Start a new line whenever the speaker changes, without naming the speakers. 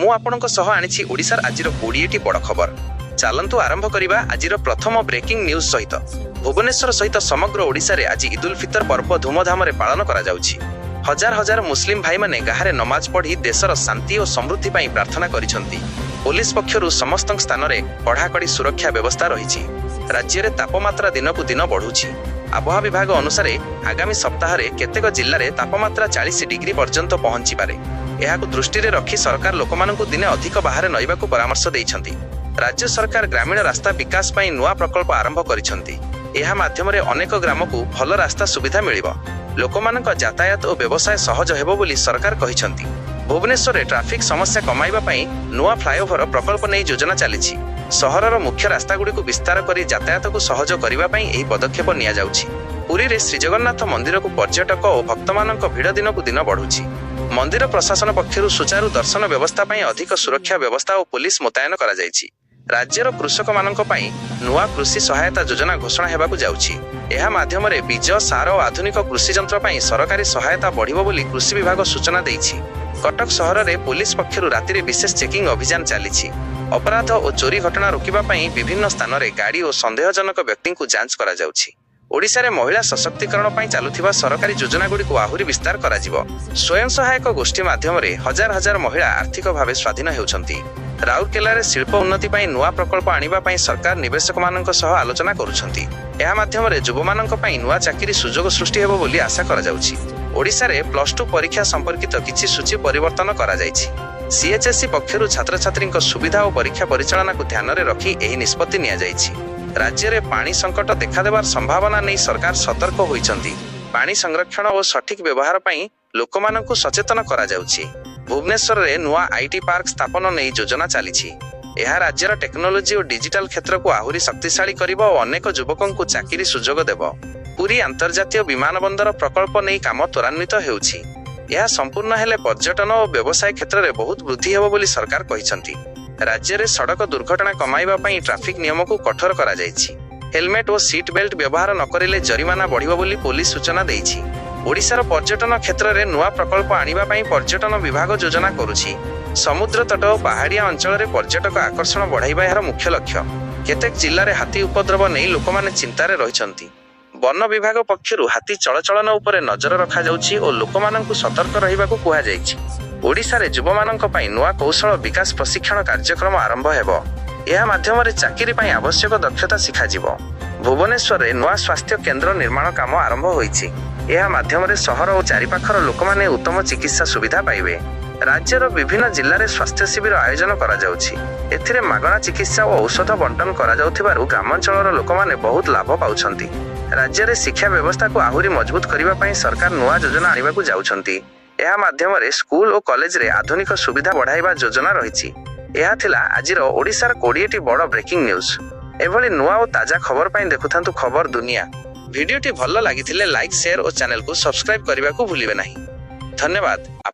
ମୁଁ ଆପଣଙ୍କ ସହ ଆଣିଛି ଓଡ଼ିଶାର ଆଜିର 20ଟି ବଡ଼ ଖବର। ଚାଲନ୍ତୁ ଆରମ୍ଭ କରିବା ଆଜିର ପ୍ରଥମ ବ୍ରେକିଂ ନ୍ୟୁଜ୍ ସହିତ। ଭୁବନେଶ୍ୱର ସହିତ ସମଗ୍ର ଓଡ଼ିଶାରେ ଆଜି ଇଦୁଲ ଫିତର ପର୍ବ ଧୁମଧାମରେ ପାଳନ କରାଯାଉଛି। ହଜାର ହଜାର ମୁସଲିମ ଭାଇମାନେ ଗାଁରେ ନମାଜ ପଢ଼ି ଦେଶର ଶାନ୍ତି ଓ ସମୃଦ୍ଧି ପାଇଁ ପ୍ରାର୍ଥନା କରିଛନ୍ତି। ପୋଲିସ ପକ୍ଷରୁ ସମସ୍ତ ସ୍ଥାନରେ କଡ଼ାକଡ଼ି ସୁରକ୍ଷା ବ୍ୟବସ୍ଥା ରହିଛି। ରାଜ୍ୟରେ ତାପମାତ୍ରା ଦିନକୁ ଦିନ ବଢୁଛି। ଆବହାୱା ବିଭାଗ ଅନୁସାରେ ଆଗାମୀ ସପ୍ତାହରେ କେତେକ ଜିଲ୍ଲାରେ ତାପମାତ୍ରା 40 ଡିଗ୍ରୀ ପର୍ଯ୍ୟନ୍ତ ପହଞ୍ଚିପାରେ। ଏହାକୁ ଦୃଷ୍ଟିରେ ରଖି ସରକାର ଲୋକମାନଙ୍କୁ ଦିନେ ଅଧିକ ବାହାରେ ରହିବାକୁ ପରାମର୍ଶ ଦେଇଛନ୍ତି। ରାଜ୍ୟ ସରକାର ଗ୍ରାମୀଣ ରାସ୍ତା ବିକାଶ ପାଇଁ ନୂଆ ପ୍ରକଳ୍ପ ଆରମ୍ଭ କରିଛନ୍ତି। ଏହା ମାଧ୍ୟମରେ ଅନେକ ଗ୍ରାମକୁ ଭଲ ରାସ୍ତା ସୁବିଧା ମିଳିବ। ଲୋକମାନଙ୍କ ଯାତାୟାତ ଓ ବ୍ୟବସାୟ ସହଜ ହେବ ବୋଲି ସରକାର କହିଛନ୍ତି। ଭୁବନେଶ୍ୱରରେ ଟ୍ରାଫିକ୍ ସମସ୍ୟା କମାଇବା ପାଇଁ ନୂଆ ଫ୍ଲାଏଓଭର ପ୍ରକଳ୍ପ ନେଇ ଯୋଜନା ଚାଲିଛି। ସହରର ମୁଖ୍ୟ ରାସ୍ତାଗୁଡ଼ିକୁ ବିସ୍ତାର କରି ଯାତାୟାତକୁ ସହଜ କରିବା ପାଇଁ ଏହି ପଦକ୍ଷେପ ନିଆଯାଉଛି। ପୁରୀରେ ଶ୍ରୀଜଗନ୍ନାଥ ମନ୍ଦିରକୁ ପର୍ଯ୍ୟଟକ ଓ ଭକ୍ତମାନଙ୍କ ଭିଡ଼ ଦିନକୁ ଦିନ ବଢୁଛି। ମନ୍ଦିର ପ୍ରଶାସନ ପକ୍ଷରୁ ସୁଚାରୁ ଦର୍ଶନ ବ୍ୟବସ୍ଥା ପାଇଁ ଅଧିକ ସୁରକ୍ଷା ବ୍ୟବସ୍ଥା ଓ ପୋଲିସ ମୁତୟନ କରାଯାଇଛି। ରାଜ୍ୟର କୃଷକମାନଙ୍କ ପାଇଁ ନୂଆ କୃଷି ସହାୟତା ଯୋଜନା ଘୋଷଣା ହେବାକୁ ଯାଉଛି। ଏହା ମାଧ୍ୟମରେ ବୀଜ, ସାର ଓ ଆଧୁନିକ କୃଷି ଯନ୍ତ୍ର ପାଇଁ ସରକାରୀ ସହାୟତା ବଢ଼ିବ ବୋଲି କୃଷି ବିଭାଗ ସୂଚନା ଦେଇଛି। କଟକ ସହରରେ ପୋଲିସ ପକ୍ଷରୁ ରାତିରେ ବିଶେଷ ଚେକିଂ ଅଭିଯାନ ଚାଲିଛି। ଅପରାଧ ଓ ଚୋରି ଘଟଣା ରୋକିବା ପାଇଁ ବିଭିନ୍ନ ସ୍ଥାନରେ ଗାଡ଼ି ଓ ସନ୍ଦେହଜନକ ବ୍ୟକ୍ତିଙ୍କୁ ଯାଞ୍ଚ କରାଯାଉଛି। ଓଡ଼ିଶାରେ ମହିଳା ସଶକ୍ତିକରଣ ପାଇଁ ଚାଲୁଥିବା ସରକାରୀ ଯୋଜନାଗୁଡ଼ିକୁ ଆହୁରି ବିସ୍ତାର କରାଯିବ। ସ୍ୱୟଂ ସହାୟକ ଗୋଷ୍ଠୀ ମାଧ୍ୟମରେ ହଜାର ହଜାର ମହିଳା ଆର୍ଥିକ ଭାବେ ସ୍ୱାଧୀନ ହେଉଛନ୍ତି। ରାଉରକେଲାରେ ଶିଳ୍ପ ଉନ୍ନତି ପାଇଁ ନୂଆ ପ୍ରକଳ୍ପ ଆଣିବା ପାଇଁ ସରକାର ନିବେଶକମାନଙ୍କ ସହ ଆଲୋଚନା କରୁଛନ୍ତି। ଏହା ମାଧ୍ୟମରେ ଯୁବମାନଙ୍କ ପାଇଁ ନୂଆ ଚାକିରି ସୁଯୋଗ ସୃଷ୍ଟି ହେବ ବୋଲି ଆଶା କରାଯାଉଛି। ଓଡ଼ିଶାରେ +2 ପରୀକ୍ଷା ସମ୍ପର୍କିତ କିଛି ସୂଚୀ ପରିବର୍ତ୍ତନ କରାଯାଇଛି। ସିଏଚଏସ୍ଇ ପକ୍ଷରୁ ଛାତ୍ରଛାତ୍ରୀଙ୍କ ସୁବିଧା ଓ ପରୀକ୍ଷା ପରିଚାଳନାକୁ ଧ୍ୟାନରେ ରଖି ଏହି ନିଷ୍ପତ୍ତି ନିଆଯାଇଛି। ରାଜ୍ୟରେ ପାଣି ସଙ୍କଟ ଦେଖାଦେବାର ସମ୍ଭାବନା ନେଇ ସରକାର ସତର୍କ ହୋଇଛନ୍ତି। ପାଣି ସଂରକ୍ଷଣ ଓ ସଠିକ ବ୍ୟବହାର ପାଇଁ ଲୋକମାନଙ୍କୁ ସଚେତନ କରାଯାଉଛି। ଭୁବନେଶ୍ୱରରେ ନୂଆ IT park ସ୍ଥାପନ ନେଇ ଯୋଜନା ଚାଲିଛି। ଏହା ରାଜ୍ୟର ଟେକ୍ନୋଲୋଜି ଓ ଡିଜିଟାଲ କ୍ଷେତ୍ରକୁ ଆହୁରି ଶକ୍ତିଶାଳୀ କରିବ ଓ ଅନେକ ଯୁବକଙ୍କୁ ଚାକିରି ସୁଯୋଗ ଦେବ। ପୁରୀ ଆନ୍ତର୍ଜାତୀୟ ବିମାନ ବନ୍ଦର ପ୍ରକଳ୍ପ ନେଇ କାମ ତ୍ୱରାନ୍ୱିତ ହେଉଛି। ଏହା ସମ୍ପୂର୍ଣ୍ଣ ହେଲେ ପର୍ଯ୍ୟଟନ ଓ ବ୍ୟବସାୟ କ୍ଷେତ୍ରରେ ବହୁତ ବୃଦ୍ଧି ହେବ ବୋଲି ସରକାର କହିଛନ୍ତି। ରାଜ୍ୟରେ ସଡ଼କ ଦୁର୍ଘଟଣା କମାଇବା ପାଇଁ ଟ୍ରାଫିକ ନିୟମକୁ କଠୋର କରାଯାଇଛି। ହେଲମେଟ ଓ ସିଟ୍ ବେଲ୍ଟ ବ୍ୟବହାର ନ କରିଲେ ଜରିମାନା ବଢ଼ିବ ବୋଲି ପୋଲିସ ସୂଚନା ଦେଇଛି। ଓଡ଼ିଶାର ପର୍ଯ୍ୟଟନ କ୍ଷେତ୍ରରେ ନୂଆ ପ୍ରକଳ୍ପ ଆଣିବା ପାଇଁ ପର୍ଯ୍ୟଟନ ବିଭାଗ ଯୋଜନା କରୁଛି। ସମୁଦ୍ର ତଟ ଓ ପାହାଡ଼ିଆ ଅଞ୍ଚଳରେ ପର୍ଯ୍ୟଟକ ଆକର୍ଷଣ ବଢ଼ାଇବା ଏହାର ମୁଖ୍ୟ ଲକ୍ଷ୍ୟ। କେତେକ ଜିଲ୍ଲାରେ ହାତୀ ଉପଦ୍ରବ ନେଇ ଲୋକମାନେ ଚିନ୍ତାରେ ରହିଛନ୍ତି। ବନ ବିଭାଗ ପକ୍ଷରୁ ହାତୀ ଚଳଚଳନ ଉପରେ ନଜର ରଖାଯାଉଛି ଓ ଲୋକମାନଙ୍କୁ ସତର୍କ ରହିବାକୁ କୁହାଯାଇଛି। ଓଡ଼ିଶାରେ ଯୁବମାନଙ୍କ ପାଇଁ ନୂଆ କୌଶଳ ବିକାଶ ପ୍ରଶିକ୍ଷଣ କାର୍ଯ୍ୟକ୍ରମ ଆରମ୍ଭ ହେବ। ଏହା ମାଧ୍ୟମରେ ଚାକିରି ପାଇଁ ଆବଶ୍ୟକ ଦକ୍ଷତା ଶିଖାଯିବ। ଭୁବନେଶ୍ୱରରେ ନୂଆ ସ୍ୱାସ୍ଥ୍ୟ କେନ୍ଦ୍ର ନିର୍ମାଣ କାମ ଆରମ୍ଭ ହୋଇଛି। ଏହା ମାଧ୍ୟମରେ ସହର ଓ ଚାରିପାଖର ଲୋକମାନେ ଉତ୍ତମ ଚିକିତ୍ସା ସୁବିଧା ପାଇବେ। ରାଜ୍ୟର ବିଭିନ୍ନ ଜିଲ୍ଲାରେ ସ୍ୱାସ୍ଥ୍ୟ ଶିବିର ଆୟୋଜନ କରାଯାଉଛି। ଏଥିରେ ମାଗଣା ଚିକିତ୍ସା ଓ ଔଷଧ ବଣ୍ଟନ କରାଯାଉଥିବାରୁ ଗ୍ରାମାଞ୍ଚଳର ଲୋକମାନେ ବହୁତ ଲାଭ ପାଉଛନ୍ତି। ରାଜ୍ୟରେ ଶିକ୍ଷା ବ୍ୟବସ୍ଥାକୁ ଆହୁରି ମଜବୁତ କରିବା ପାଇଁ ସରକାର ନୂଆ ଯୋଜନା ଆଣିବାକୁ ଯାଉଛନ୍ତି। ଏହା ମାଧ୍ୟମରେ ସ୍କୁଲ ଓ କଲେଜରେ ଆଧୁନିକ ସୁବିଧା ବଢ଼ାଇବା ଯୋଜନା ରହିଛି। ଏହା ଥିଲା ଆଜିର ଓଡ଼ିଶାର 20ଟି ବଡ଼ ବ୍ରେକିଂ ନ୍ୟୁଜ୍। ଏଭଳି ନୂଆ ଓ ତାଜା ଖବର ପାଇଁ ଦେଖୁଥାନ୍ତୁ ଖବର ଦୁନିଆ। ଭିଡ଼ିଓଟି ଭଲ ଲାଗିଥିଲେ ଲାଇକ୍, ସେୟାର ଓ ଚ୍ୟାନେଲକୁ ସବସ୍କ୍ରାଇବ୍ କରିବାକୁ ଭୁଲିବେ ନାହିଁ। ଧନ୍ୟବାଦ ଆପଣ।